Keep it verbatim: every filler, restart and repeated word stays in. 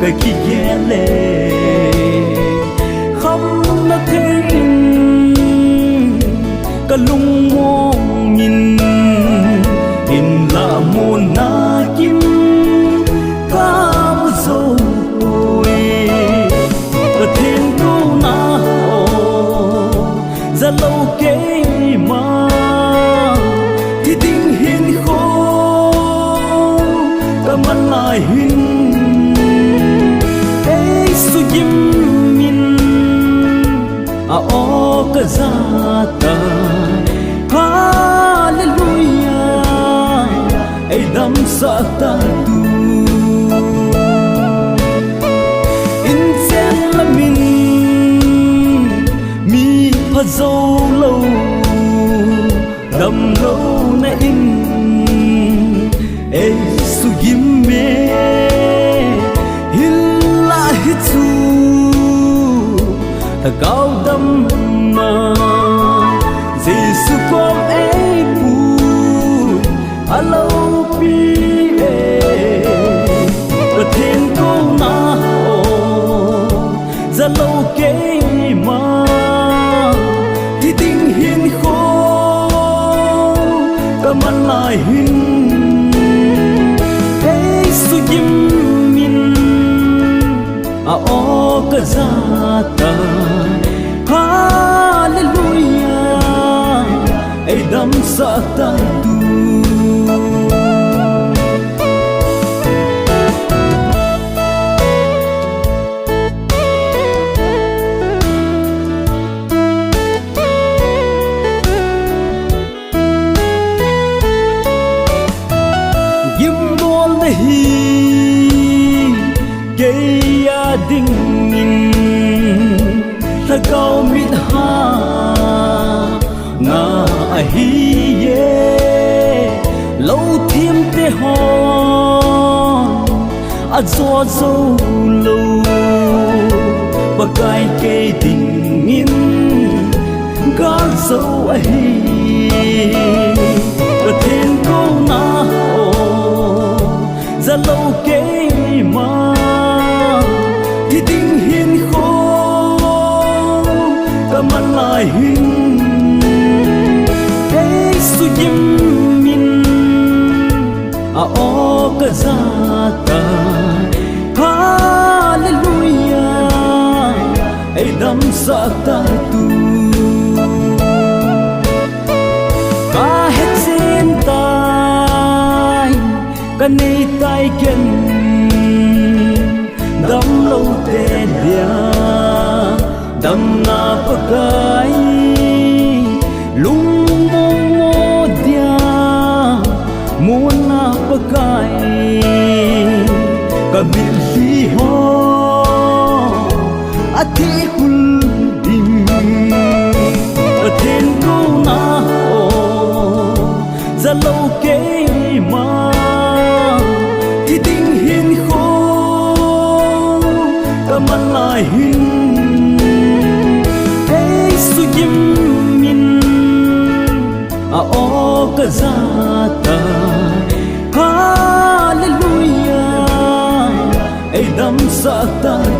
Kigel le, khamna thei in, kalungmong in, in la mona kim, kamu jou poi, Pathen kouna o, jalou keima, thi ding hinkho, kaman lai hin, ei sugim in, a o kaja tai, Hallelujah, ei damsah tai tu. Inchen lamin mi pha jou lou, damlouna in ei sugim e, hinlah hichu lhagao damna, Jesu kom ei pui, aloupi e, Pathen kouna o, jalou keima, thi ding hinkho, kaman lai hin, ei sugim in, a o kaja tai, Hallelujah, ei damsah tai tu. Gimbolna hi kei a dingin lhagao mithanga ahi e, lou themte hon ajo jou lou, Pakai kei dingin gal jou ahi. Pathen kouna o, jalou keima, thi ding hinkho, kaman lai hin, ei sugim in, a o kaja tai, Hallelujah, ei damsah tai tu. Kahechen tai, kanei tai ken, damloute dia damna Pakai, lungmong mo dia mona Pakai, kamitlhi ho athi khul ding, Pathen kouna o, jalou keima, thi ding hinkho, kaman lai hin, ei sugim in, a o kaja tai, Hallelujah, ei damsah tai